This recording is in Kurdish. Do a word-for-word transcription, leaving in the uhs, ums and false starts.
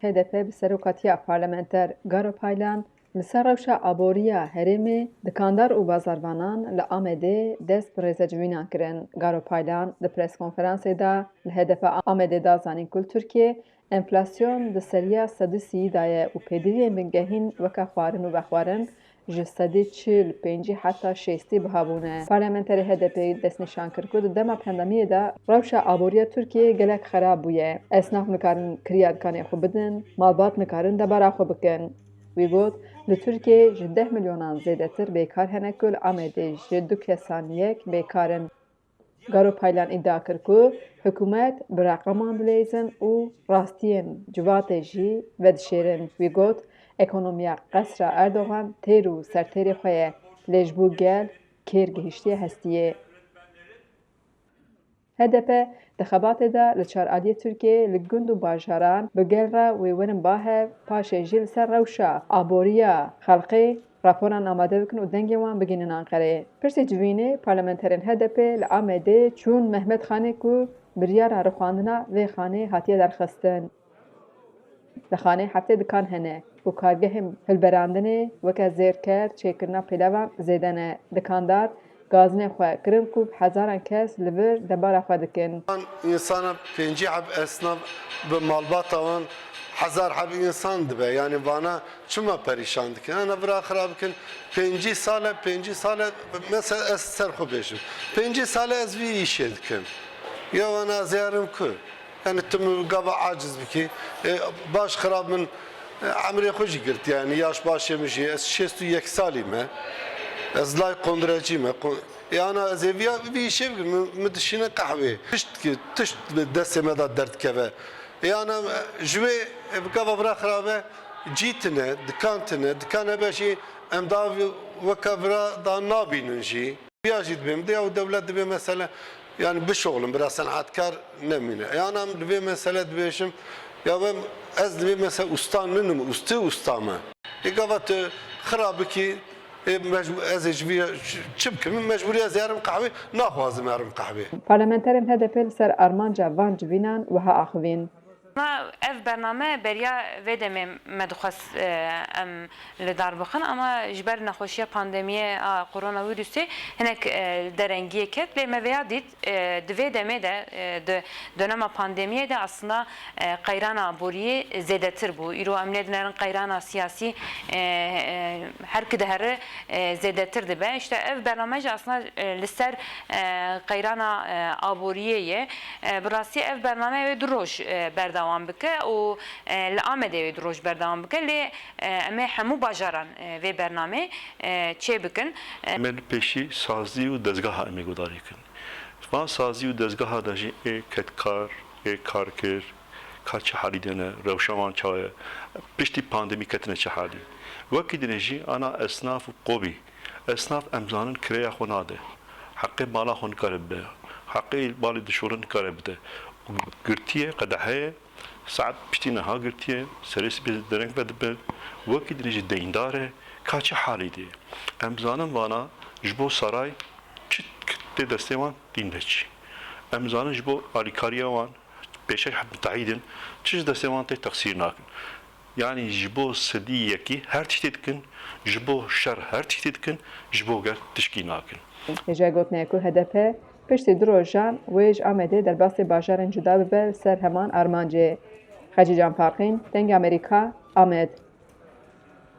H D P bi serokatiya parlamenter Garo Paylan li ser rewşa aboriya herêmê dikandar û bazarvanan li Amedê dest bi rêzecivînan kirin. Garo Paylan di preskonferansê de li H D P Amedê da zanîn ku li Tirkiyê enflasyon di seriya sedî sî de ye û pêdiviyên bingehîn weke xwarin û vexwarin ji sedî çil pêncî heta şêstî biha bûne. Parlamenterê H D P'ê destnîşan kir ku di dema pandemiyê de rewşa aboriya Tirkiyeyê gelek xerab bûye. Esnaf nikarin kiriya dikanê xwe bidin, malbat nikarin debara xwe bikin. Wî got, li Tirkiyeyê ji deh milyonan zêdetir bêkar hene ku li Amedê ji du kesan yek bêkar in. Garo Paylan îdia kir ku hikûmet bi reqeman dileyzin û rastiyên civatê jî vedişêrin. Wî got, ekonomiya qesra Erdogan têr û sertêrê xwe ye, lê ji bo gel kêr gihiştiye hestiyê. H D P di xebatê de li çar aliyê Tirkiyeyê li gund û bajaran bi gel re wê werin ba hev, paşê jî li ser rewşa aboriya xelkê raporan amade bikin û dengê wan bigihînin Anqereyê. Piştî civînê, parlamenterên H D P li Amedê çûn Mehmetxanê ku biryara rixwandina vê xanê hatiye derxistin. Li xanê heftê dikan hene û kargehên hilberandinê weke zêrker, çêkirina pêlevan zêde ne. Dikandar gazinên xwe kirin ku bi hezaran kes li vir debara xwe dikin. Van însana pêncî heb esnaf bi malbata wan hezar heb însan dibe. Yanî vana çima perîşan dikin? Ana vira xira bikin. Pêncî sal e, pêncî sal e, mesela ez ser xwe bêjim. Pêncî sal e ez vî îşê dikim. Ya wana ez ê herim ku? Yani tu min gava aciz bikî. E, baş xirab min, e, emrê xwe jî girtiye. Yani yaş başê min jî, ez şêst û yek salî me. Ez lay qondirecî me. Qon-, e, ana ez ê viya, vî işê bikim. Min, min dişîne qehwê. Tişt ki, tişt destê me de derdikeve. E, ana, e, ji wê, e, bi gava vira xirabe, cî tine, dikan tine, dikan hebe jî em daha vi-, weke vira da nabînin jî. Viya jî dibêm de ya û dewlet dibê mesele, yani bişoxlin, bira senatkar nemîne. Yan em dibê mesele dibêjim, ya ben ez dibê mesele usta ninim, usti usta me. Ê gava tu xira bikî, ê mecbû-, ez ê ji vî çi, çi bikim? Mecbûrî ez ê herim qehwê, naxwazim herim qehwê. Parlamenterên H D P li ser armanca van civînan wiha axivîn. Ma ev bername beriya vê demê me dixwest, e, em li dar bixin, ama ji ber nexweşiya pandemiyê a koronawîrusê hinek, e, derengiyê ket. Lê me vêya dît, e, di vê demê de, e, di dönema pandemiyê de aslında, e, qeyrana boriyê zêdetir bû. Îro em lê dinerin qeyrana siyasî, e, e, her ki dihere, e, zêdetir dibe. İşte ev bername jî aslında, e, li ser, e, qeyrana, e, aboriyê ye. E, bi rastî ev bername wê du roj, e, berdewam bike û, e, li Amedê wê du roj berdewam bike. Lê, e, em ê hemû bajaran, e, vê bernamê, e, çê bikin. E, Em ê li pêşî sazî û dezgeha em ê guhdarî bikin. Van sazî û dezgeha de jî ê kedkar, ê karker, ka çi halî de ne, rewşa wan çawa ye, piştî pandemî ketine çi halî. Wekî dinê jî ana esnaf û qobî. Esnaf em zanin kireya xwe nade. Heqê mala xwe nikare bibe. Heqê malê dişorin nikare bide. Girtiye, qedehe ye. Saet piştî niha girtiye. Serê sibê dereng vedibin. Wekî dinê jî deyndar e. Ka çi halî de ye. Em zanin vana ji bo saray çi tê destê wan tîne çi. Em zanin ji bo alîkariya wan pêşerî heb mitehîd in, çi ji destê wan tê texsîr nakin. Yanî ji bo sedî yekî her tiştê dikin, ji bo şer her tiştê dikin, ji bo gel tişkî nakin. Hêja gotinê ku H D P piştî du rojan wê ji Amedê derbasî bajarên cuda bibe li ser heman armancê. Xecîcan Farqîn, Dengê Amerîka, Amed.